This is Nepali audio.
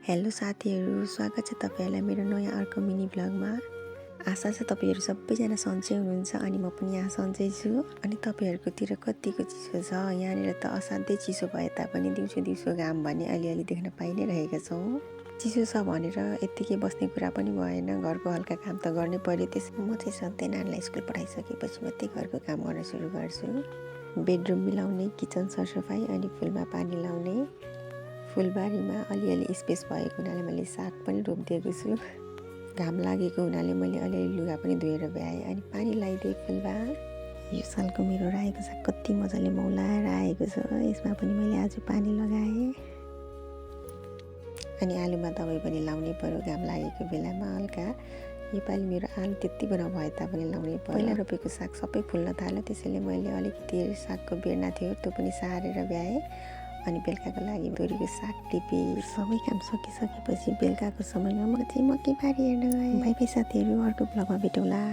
हेलो साथीहरू, स्वागत छ तपाईँहरूलाई मेरो नयाँ अर्को मिनी भ्लगमा। आशा छ तपाईँहरू सबैजना सन्चै हुनुहुन्छ अनि म पनि यहाँ सन्चै छु। अनि तपाईँहरूकोतिर कतिको चिसो छ? यहाँनिर त असाध्यै चिसो भए तापनि दिउँसो घाम भने अलिअलि देख्न पाइ नै रहेका छौँ। चिसो छ भनेर यत्तिकै बस्ने कुरा पनि भएन, घरको हल्का काम त गर्नै पर्यो। त्यसमा म चाहिँ सधैँ नानीलाई स्कुल पठाइसकेपछि मात्रै घरको काम गर्न सुरु गर्छु। बेडरुम मिलाउने, किचन सरसफाइ अनि फुलमा पानी लाउने। फुलबारीमा अलिअलि स्पेस भएको हुनाले मैले साग पनि रोपिदिएको छु। घाम लागेको हुनाले मैले अलिअलि लुगा पनि धोएर भ्याएँ अनि पानी लगाइदिएँ फुलमा। यो सालको मेरो रायोको साग कति मजाले मौलाएर आएको छ। यसमा पनि मैले आज पानी लगाएँ। अनि आलुमा दबाई पनि लाउनै पर्यो घाम लागेको बेलामा हल्का। योपालि मेरो आलु त्यति बेला भए तापनि लाउनै पर्यो। पहिला रोपेको साग सबै फुल्न थाल्यो, त्यसैले मैले अलिकति सागको बेर्ना थियो त्यो पनि सारेर भ्याएँ। अनि बेलुकाको लागि तोरीको साग टिपेँ। सबै काम सकिसकेपछि बेलुकाको समयमा म चाहिँ मकैबारी हेर्न गएँ। बाइ बाइ साथीहरू, अर्को भ्लगमा भेटौँला।